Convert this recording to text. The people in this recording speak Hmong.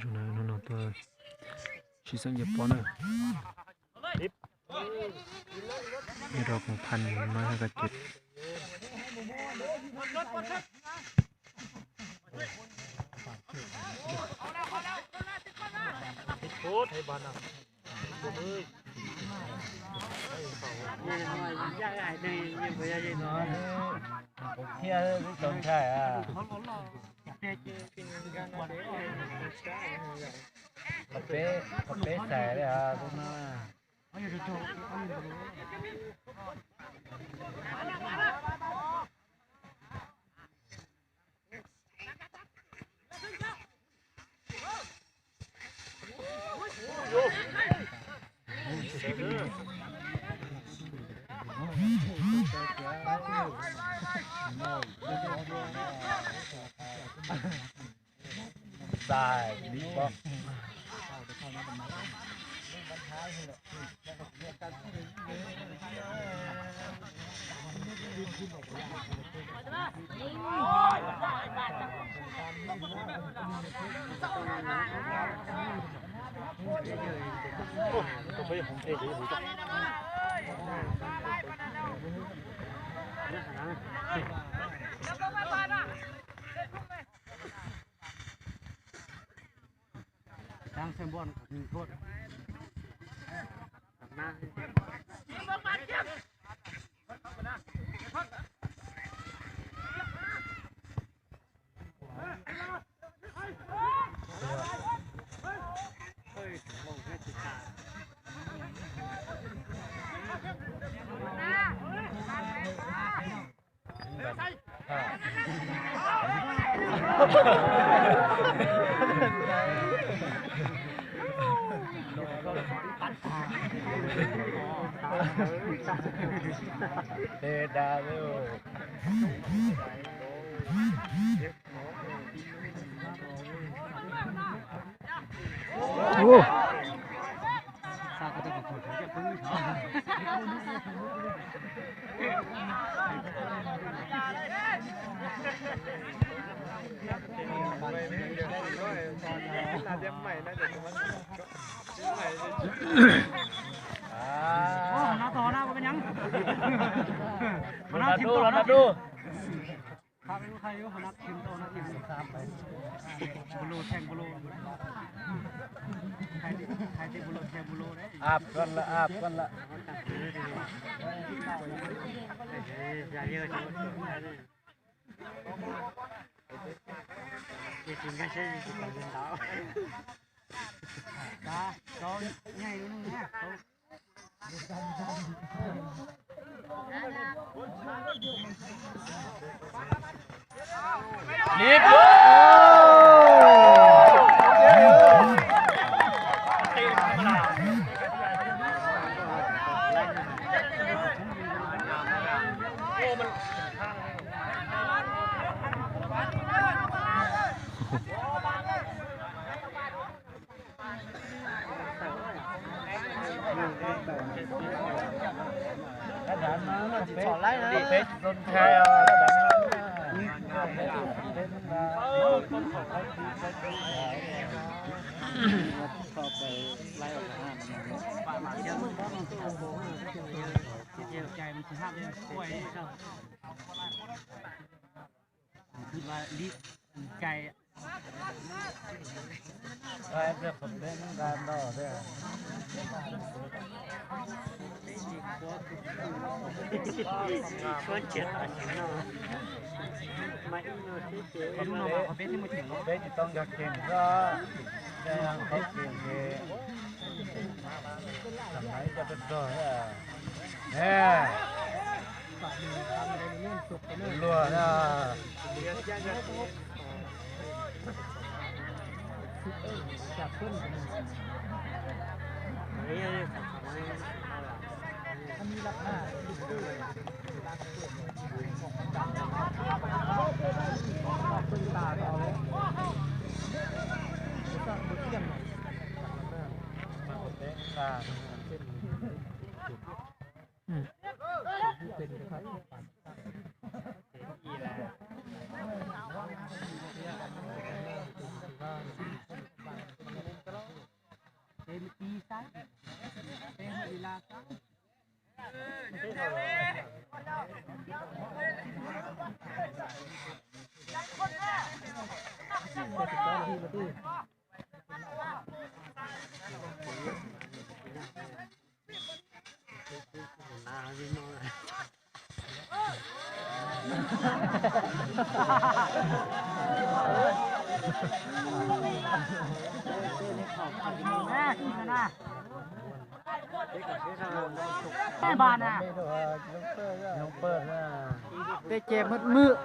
Hnub no tuaj sib xeeb nce pob na. Nyob rau koom phan no yog koj ces. Thiab tau ntshai a. Qhov peb, qhov peb xais li os tus no. Xais li pob. Tes dag li. Ronaldo, Ronaldo. Ap koj lawm, ap koj lawm. Peb tsis tau nkag kem xwb, nkag qhov kem ces xam maiv coj rog rog na. Luag na. Tej ces mwb mwb.